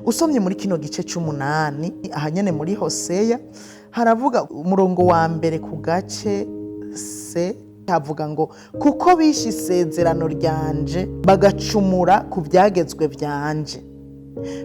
Usomye muri kino gice c'umunani, aha nyene muri Hoseya, haravuga umurongo wa mbere ku gace se, havuga ngo: "Kuko bishe isezerano ryanje, bagacumura ku byagezwe byanje,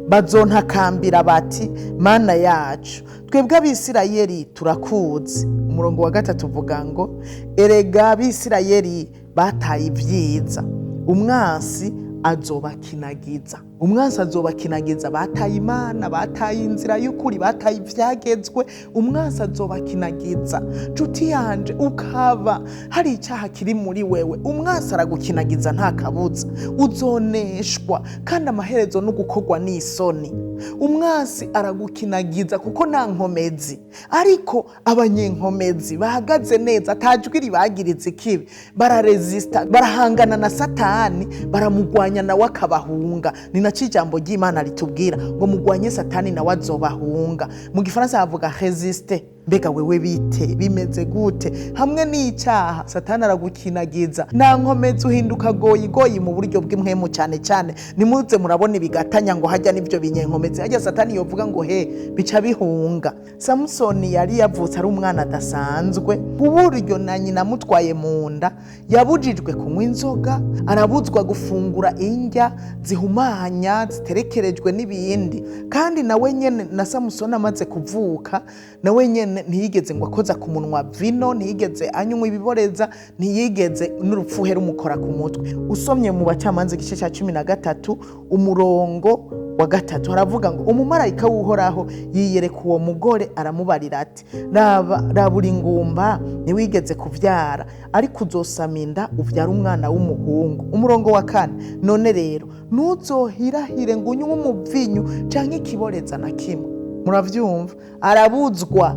bazontakambira bati: 'Mana yacu, twebwe Abisirayeli turakuzi.'" Umurongo wa gatatu uvuga ngo: "Erega Abisirayeli bataye ibyiza, umwansi azobakinagiza." Umwansi azobakinagiza. Bataye Imana, bataye inzira y'ukuri, bataye ivyagezwe, umwansi azobakinagiza. Nshuti yanje, ukaba hari icyaha kiri muri wewe, umwansi aragukinagiza, nta kabuza uzoneshwa, kandi amaherezo no gukorwa n'isoni. Umwansi aragukinagiza kuko nta nkomezi, ariko abanyenkomezi bahagaze neza, atajwi ribagiriza ikibi, bararezisita, barahangana na Satani, baramugwanya nawe akabahunga. Ni nacyo ijambo ry'Imana ritubwira ngo: "Mugwanye Satani, nawe azobahunga." Mu Gifaransa havuga "résister". Mbega wewe bite? Bimeze gute hamwe n'icyaha? Satani aragukinagiza, nta nkomezi, uhinduka goyigoyi mu buryo bw'impwemu. Cyane cyane nimuze murabona ibigatanya ngo hajya n'ibyo binyenkomezi, hajya Satani yovuga ngo he, bica bihunga. Samusoni yari yavutse ari umwana adasanzwe, ku buryo na nyina amutwaye mu nda yabujijwe kunywa inzoga, arabuzwa gufungura indya zihumanya ziterekerejwe n'ibindi. Kandi nawe nyene, na Samusoni amaze kuvuka, nawe nyene ntiyigeze ngo akoza ku munwa vino, ntiyigeze anywa ibiboreza, ntiyigeze n'urupfuhe rumukora ku mutwe. Usomye mu Bacamanza igice cya 13, umurongo wa 3, haravuga ngo: "Umumarayika w'Uhoraho yiyereka uwo mugore, aramubarira ati: 'Raba, raba, uri ingumba, ntiwigeze kuvyara, ariko uzosama inda, uvyara umwana w'umuhungu.'" Umurongo wa 4: "None rero ntuzohirahire ngo unywe umuvinyu canke ikiboreza na kimwe." Muravyumva, arabuzwa,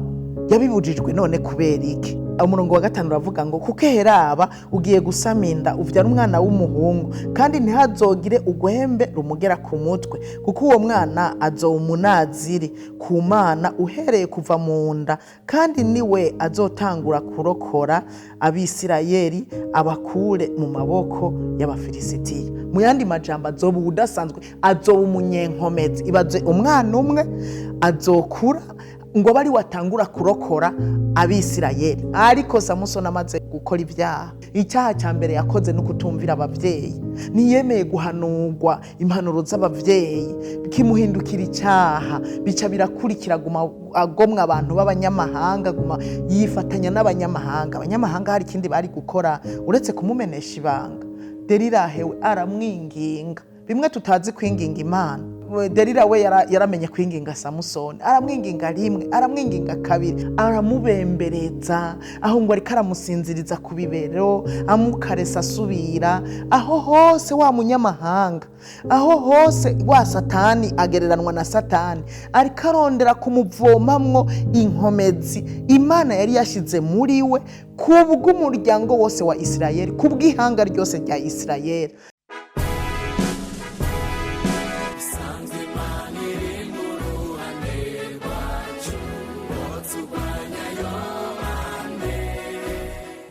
yabibujijwe. None kubera iki? Umurongo wa 5 uravuga ngo: "Kuko heraba, ugiye gusama inda, uvyara umwana w'umuhungu, kandi ntihazogire ugwembe rumugera ku mutwe, kuko uwo mwana azoba umunaziri ku Mana uhereye kuva mu nda, kandi niwe azotangura kurokora Abisirayeli, abakure mu maboko y'Abafilisitiya." Mu yandi majambo, azoba udasanzwe, azoba umunyenkomezi. Ibaze, umwana umwe azokura ngo abe ari watangura kurokora Abisirayeli. Ariko Samusoni amaze gukora ibyaha, icyaha cya mbere yakoze ni ukutumvira ababyeyi. Ntiyemeye guhanurwa, impanuro z'ababyeyi kimuhindukira icyaha, bica birakurikira, aguma agomwa abantu b'abanyamahanga, aguma yifatanya n'abanyamahanga. Abanyamahanga hari ikindi bari gukora uretse kumumenesha ibanga? Delila hewe aramwinginga, bimwe tutazi kwinginga Imana. Delila we yaramenye kwinginga Samusoni. Aramwinginga rimwe, aramwinginga kabiri, aramubembereza, aho ngo ariko aramusinziriza ku bibero, amukaresa, asubira aho hose wa munyamahanga, aho hose wa Satani, agereranwa na Satani, ariko arondera kumuvomamwo inkomezi Imana yari yashyize muri we kubw'umuryango wose wa Isirayeli, kubw'ihanga ryose rya Isirayeli.